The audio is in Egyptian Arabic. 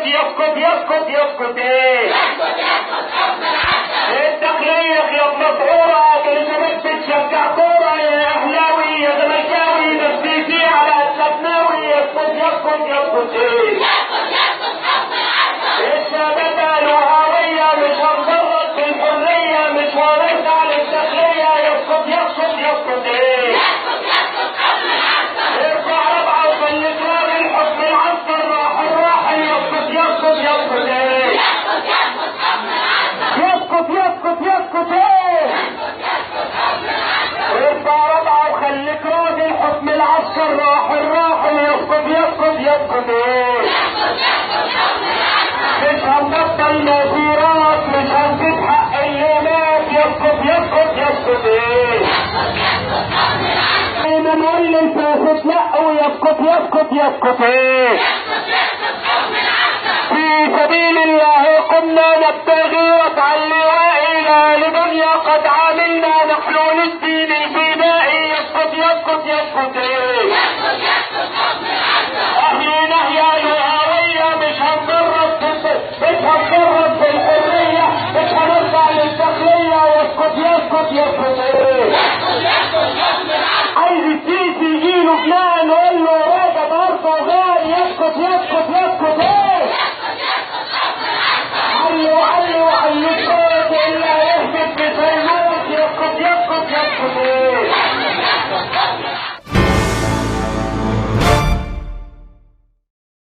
يسقط يسقط يسقط ايه؟ يسقط يسقط حكم العسكر. الداخلية خياط مسعورة، كل شباب بتشجع كورة، يا أهلاوي يا زملكاوي بس في على السدناوي. يسقط يسقط يسقط ايه؟ يسقط يسقط حكم العسكر. الشباب قالوا هوية، مش هنفرط في الحرية، مش هنرجع للداخلية. يسقط يسقط يسقط ايه؟ يسقط يسقط حكم العسكر. ارفع ربعة وخليك راجل، حكم العسكر راح الراحل. يسقط يسقط يسقط ايه؟ يسقط يسقط حكم العسكر. يسقط يسقط يسقط ايه؟ يسقط يسقط حكم العسكر. ارفع ربعة وخليك راجل، حكم العسكر راح الراحل. يسقط يسقط يسقط ايه؟ يسقط يسقط حكم العسكر. مش هنبطل مسيرات، مش هنسيب حق اللي مات. يسقط يسقط يسقط ايه؟ يسقط يسقط حكم العسكر. نقول للفاسد لا، ويسقط يسقط يسقط ايه؟ يسقط يسقط حكم العسكر. في سبيل الله قمنا نبتغي رفع اللواء، لا لدنيا قد عملنا نحن للدين الفدائي. يسقط يسقط يسقط ايه؟ يسقط يسقط حكم العسكر. اهلنا يا لهوية، مش هنفرط مش هنفرط في الحرية، مش هنرجع للداخلية. يسقط يسقط يسقط ايه؟ يسقط يسقط حكم العسكر. عايز السيسي يجيله فلان، قول له راجع برضه غالي. يسقط يسقط يسقط.